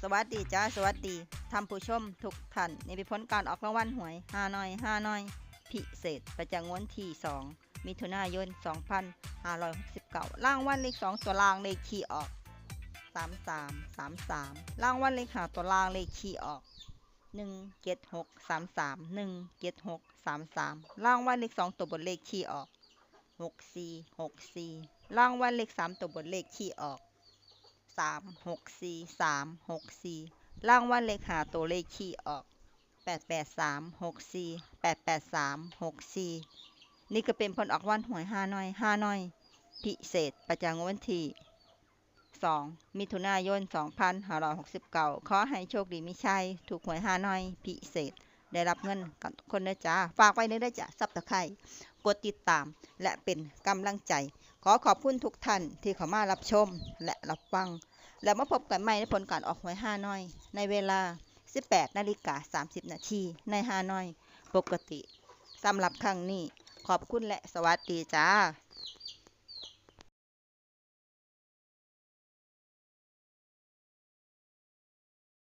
ສະຫວັດດີຈ້າ ສະຫວັດດີທ່ານຜູ້ຊົມທຸກທ່ານ. ນີ້ເປັນຜົນການອອກລາງວັນຫວຍຮານ້ອຍ ຮານ້ອຍພິເສດ ປະຈຳງວດວັນທີສອງ ມິຖຸນາຍົນ ສອງພັນຫ້າຮ້ອຍຫົກສິບເກົ້າ. ລາງວັນເລກສອງຕົວລ່າງ ເລກທີ່ອອກ ສາມສາມສາມສາມ. ລາງວັນເລກຫ້າຕົວລ່າງ ເລກທີ່ອອກ ໜຶ່ງເຈັດຫົກສາມສາມ ໜຶ່ງເຈັດຫົກສາມສາມ. ລາງວັນເລກສອງຕົວບົນ ເລກທີ່ອອກ ຫົກສີ່ຫົກສີ່. ລາງວັນເລກສາມຕົວບົນ ເລກທີ່ອອກ ສາມຫົກສີ່ ສາມຫົກສີ່. ລາງວັນເລກຫ້າຕົວ ເລກທີ່ອອກ ແປດແປດສາມຫົກສີ່ ແປດແປດສາມຫົກສີ່. ນີ້ກໍເປັນຜົນອອກລາງວັນຫວຍຮານ້ອຍ ຮານ້ອຍພິເສດ ປະຈຳງວດວັນທີ ສອງ ມິຖຸນາຍົນ ສອງພັນຫ້າຮ້ອຍຫົກສິບເກົ້າ. ຂໍໃຫ້ໂຊກດີມີໄຊ ຖືກຫວຍຮານ້ອຍພິເສດ ໄດ້ຮັບເງິນກັນທຸກຄົນເດີຈ້າ. ຝາກໄວ້ເດີເດີຈ້າ Subscribe ກົດຕິດຕາມ ແລະ ເປັນກຳລັງໃຈ. ຂໍຂອບຄຸນທຸກທ່ານທີ່ເຂົ້າມາຮັບຊົມ ແລະ ຮັບຟັງ ແລ້ວມາພົບກັນໃໝ່ໃນຜົນການອອກຫວຍຮານ້ອຍ ໃນເວລາສິບແປດນາລິກາສາມສິບນາທີ ໃນຮານ້ອຍປົກກະຕິ. ສຳລັບຄັ້ງນີ້ ຂອບຄຸນ ແລະ ສະຫວັດດີຈ້າ.